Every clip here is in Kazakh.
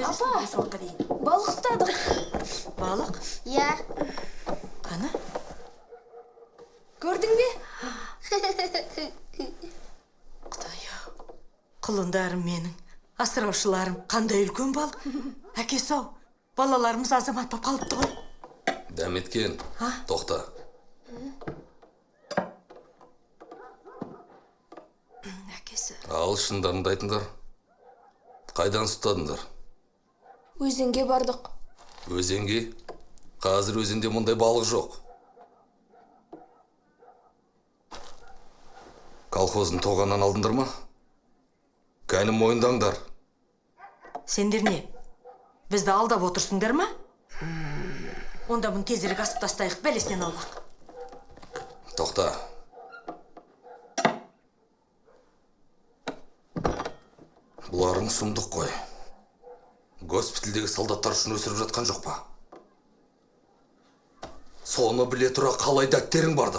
Қайда жүрсің осы уақытқа дейін? Балық ұстадық. Балық? Иә. Қаны? Көрдің бе? Құдай-ау, құлындарым менің, асыраушыларым, қандай үлкен балық. Әкесі-ау, балаларымыз азамат боп қалыпты ғой. Дәметкен, тоқта. Әкесі. Ал шындарыңды айтыңдар. Қайдан ұстадыңдар? Өзенге бардық. Өзенге? Қазір өзенде мұндай балық жоқ. Колхоздың тоғаннан алдыңдар ма? Кәні мойындаңдар. Сендер не? Бізді алдап отырсыңдар ма? Онда бұны тезірек асып тастайық, бәлесінен аулақ. Тоқта. Бұларың сұмдық қой. Госпитальдегі солдаттар үшін өсіріп жатқан жоқ па? Соны біле тұра қалай дәттерің барды?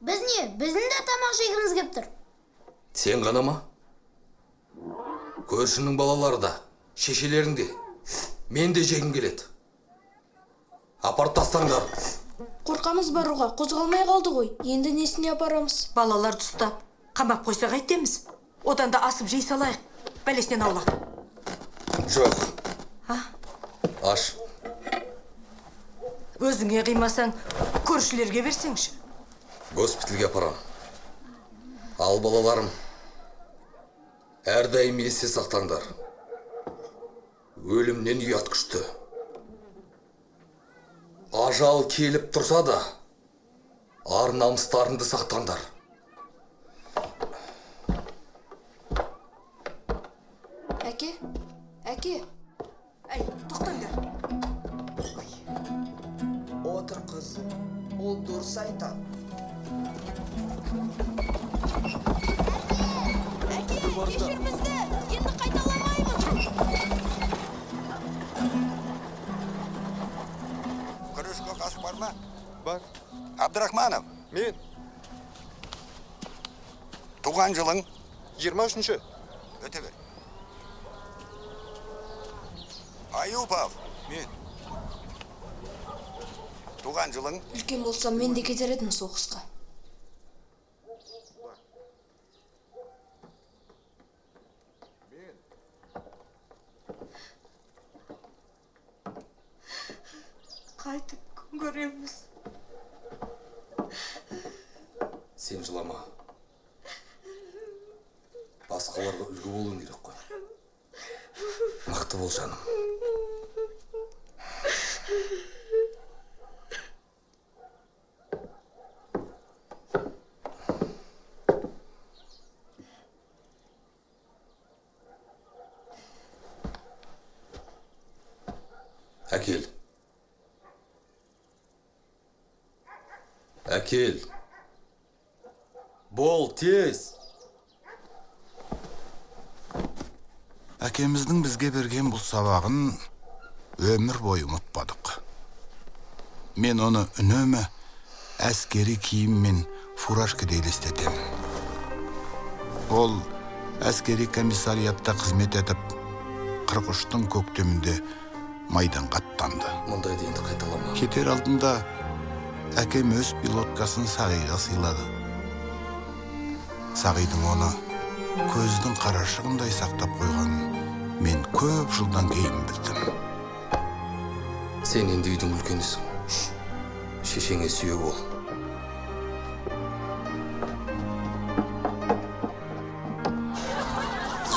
Біз не? Біздің де тамақ жегіміз кеп тұр. Сен ғана ма? Көршінің балалары да, шешелерің де. Мен де жегім келеді. Апарып тастаңдар. Қорқамыз баруға, қозғалмай қалды ғой. Енді несіне апарамыз? Балаларды ұстап, қамап қойсақ әйтеміз. Одан да асып жей салайық, бәлесінен аулақ. Жоқ. Аш. Өзіңе қимасаң, көршілерге берсеңші. Госпитальге апарам. Ал балаларым, әрдайым есте сақтаңдар. Өлімнен ұят күшті. Ажал келіп тұрса да, ар намыстарыңды сақтаңдар. Әке, әке. Әй, тоқтаңдар. Отыр қызым, ол дұрыс айтады. Әке, кешір бізді. Енді қайталамаймыз. Күрішке қасық бар ма? Бар. Абдрахманов. Мен. Туған жылың? 23-ші. Өте бер. Аюпов. Мен. Туған жылың? Үлкен болсам мен де кетер едім соғысқа. Қайтып күн көреміз. Сен жылама. Басқаларға үлгі болуың керек қой. Мықты бол, жаным. Әкел. Әкел. Бол, тез. Әкеміздің бізге берген бұл сабағын өмір бойы ұмытпадық. Мен оны үнемі әскери киім мен фуражкада елестетемін. Ол әскери комиссариатта қызмет етіп, 43-тің көктемінде майданға аттанды. Мұндайды енді қайталама. Кетер алдында әкем өз пилоткасын Сағиға сыйлады. Сағидың оны көздің қарашығындай сақтап қойғанын мен көп жылдан кейін білдім. Сен енді үйдің үлкенісің. Шешеңе сүйеу бол.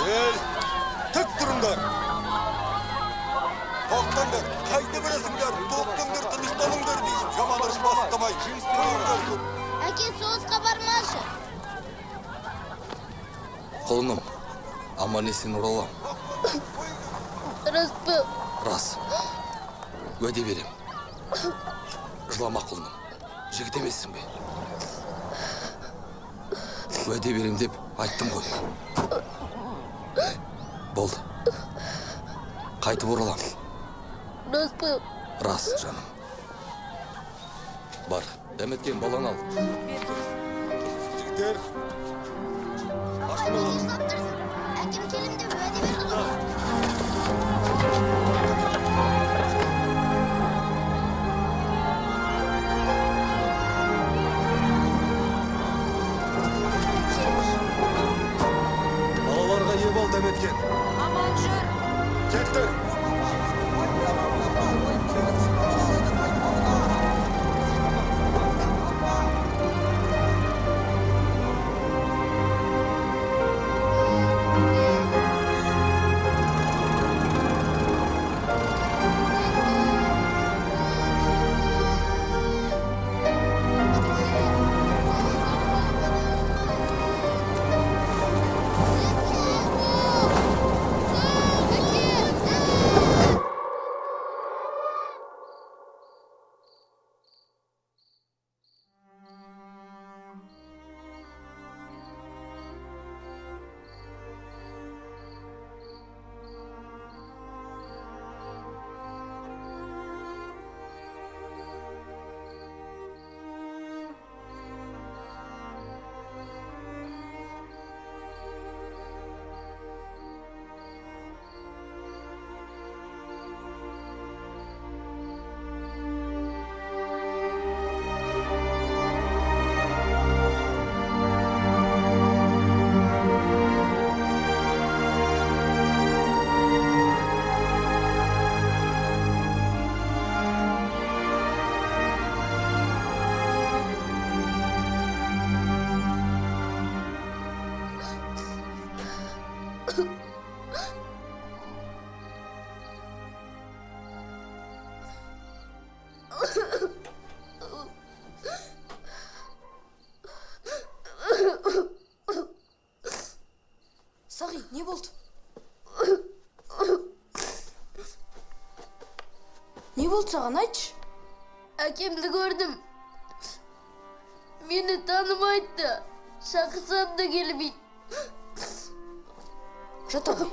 Ей, тік тұрыңдар. Тоқтаңдар, қайда барасыңдар? Тоқтаңдар, тынышталыңдар деймін. Жаман ұрыс бастамай. Қойыңдар. Әке, соғысқа бармашы. Құлыным, аман есен оралам. Рас па? Рас. Уәде берем. Жылама, құлыным. Жігіт емессің бе? Уәде берем деп айттым ғой. Болды. Қайтып оралам. Рас па? Рас, жаным. Бар, Дәметкен, баланы ал. Жігіттер. Ұстап тұрсын. Әкем келем деп уәде берді ғой. Не болды саған, айтшы. Әкемді көрдім. Мені танымайды да. Шақырсам да келмейді. Жата ғой.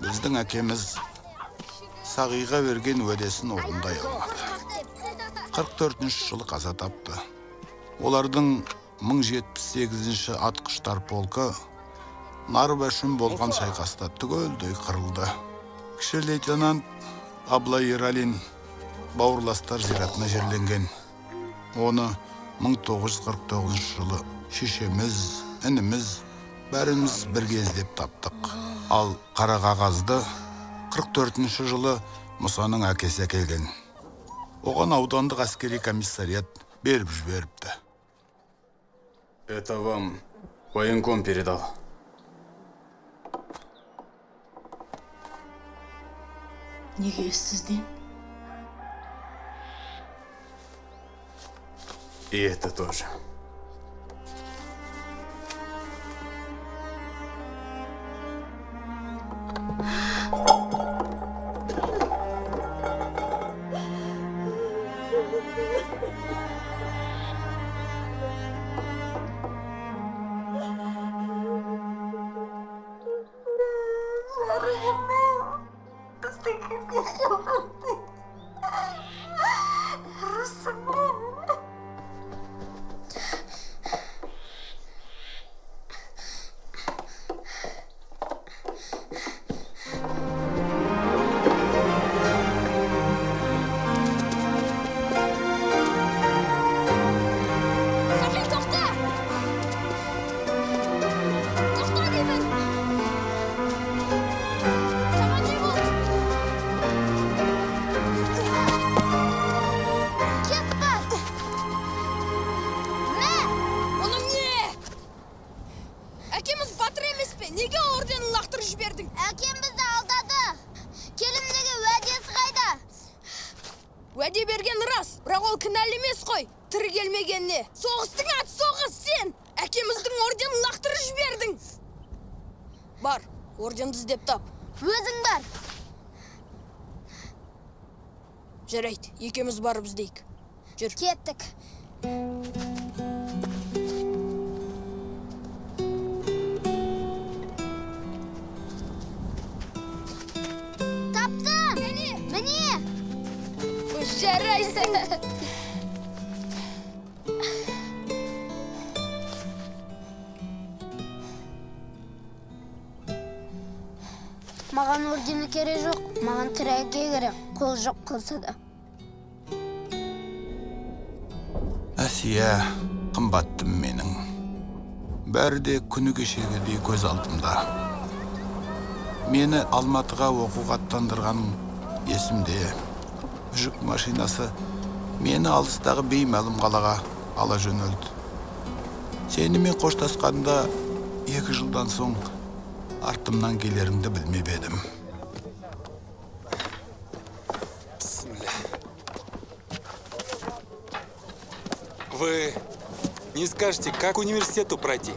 Біздің әкеміз Сағиға берген уәдесін орындай алмады. 44 жылы қаза тапты. Олардың 1078-ші атқыштар полкы Нарва үшін болған шайқаста түгелдей қырылды. Кіші лейтенант Абылай Ералин бауырластар зиратына жерленген. Оны 1949 жылы шешеміз, ініміз, бәріміз бірге іздеп таптық. Ал қара қағазды 44 жылы Мұсаның әкесі әкелген. Оған аудандық әскери комиссариат беріп жіберіпті. Это вам военком передал. Неге сізден? И это тоже. Сақи, тоқта! Тоқта деймін! Саған не болды? Кетпа! Мә! Мұның не? Әкеміз батыр емес пе? Неге орденін лақтырып жібердің? Әкем бізді алдады. Келем деген уәдесі қайда? Уәде берген рас, бірақ ол кінәлі емес қой. Тірі келмегеніне. Соғыстың аты соғыс, сен! Әкеміздің орденін лақтырып жібердің. Бар, орденді іздеп тап. Өзің бар. Жарайды, екеуміз барып іздейік. Жүр. Кеттік. Таптым! Міне! Ой, жарайсың! Маған ордені керек жоқ, маған тірі әке керек, қол жоқ қылса да. Әсия, қымбаттым менің. Бәрі де күні кешегідей көз алдымда. Мені Алматыға оқуға аттандырғаның есімде. Жүк машинасы мені алыстағы беймәлім қалаға ала жөнелді. Сенімен қоштасқанда 2 жылдан соң артымнан келеріңді білмеп едім. Бісміллә. Вы не скажете, как к университету пройти?